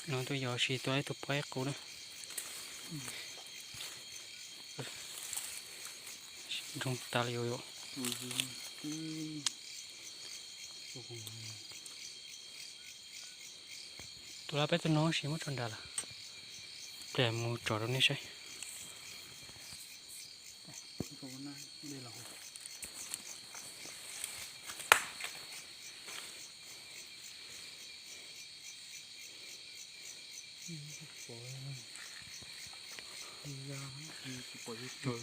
No tuaj yos sis tua ib tug pob ib qus na. Nroo tas li yus. Tus lab peb tuaj no sis muab tso nrad lawm. Pliag mus tsom rau nej saib. Tus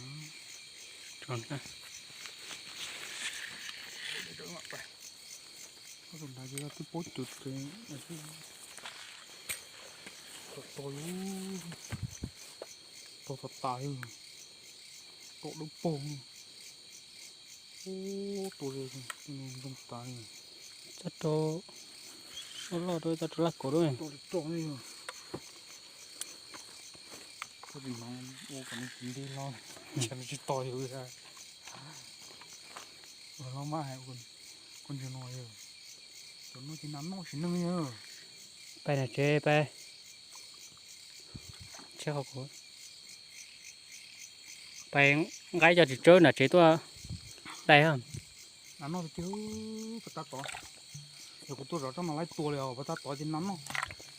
ntawd twb paub cus tes, to to, to tas tas, to dawb paug. Ub, tus zoo tas li. Txog rau, loj rau txog rau laj kaum rau. Ua kom nws tsis nti hlo, ntshe nws tsis tos yus. Los maj hais ua ntsis no yog, cov no ces nas noj tsis neeg yog. Pais nam tsev pais. Tsheb qhov kuv pais nqa cov txiv tsawb nam tsev tuaj dai. Nas noj tiag tiag, pas tab tod. Yog kuv tuaj zov tsob no laib tua li os, pas tab tod ces nas noj.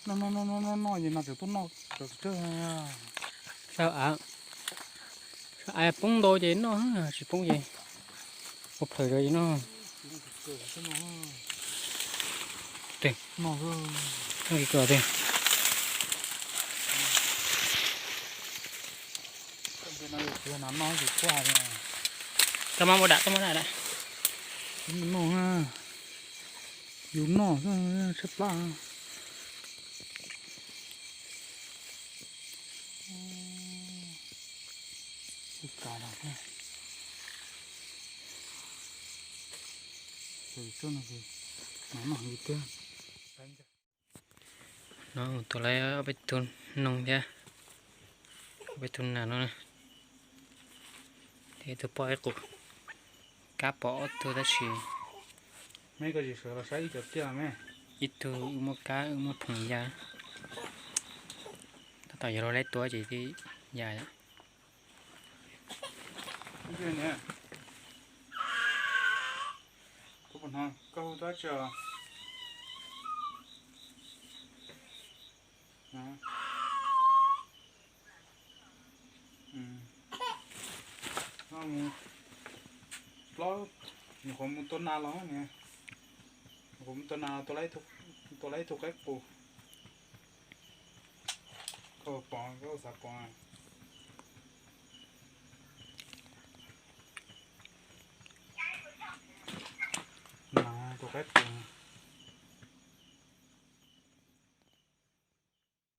Noj noj noj noj noj ces nas tseem tuaj noj cov txiv tsawb. Sab av, sab av poob ntau ces noj, tsis poob ces ua plhaws zog ces noj. Noj, noj tsis tau tiag. Koj mas ua dam, koj mas ua dam. Noj, yus noj xwb, tshaib plab. No mus tua lawm ob peb tug noog thiab, ob peb tug nas no, thiab ib tug poj ib qus. Kab pom ob tug tab sis ib tug wb muab kab wb muab phoom ya. Tab tom yog lub laib tua ces twb ya. Koj hu tab tsi? Plaub, nyuam qhuav mus tua nas los ne. Nyuam qhuav mus tua nas los tua tau ib tug qaib qus. Koj pom, koj xav pom. Nas tua qaib qus.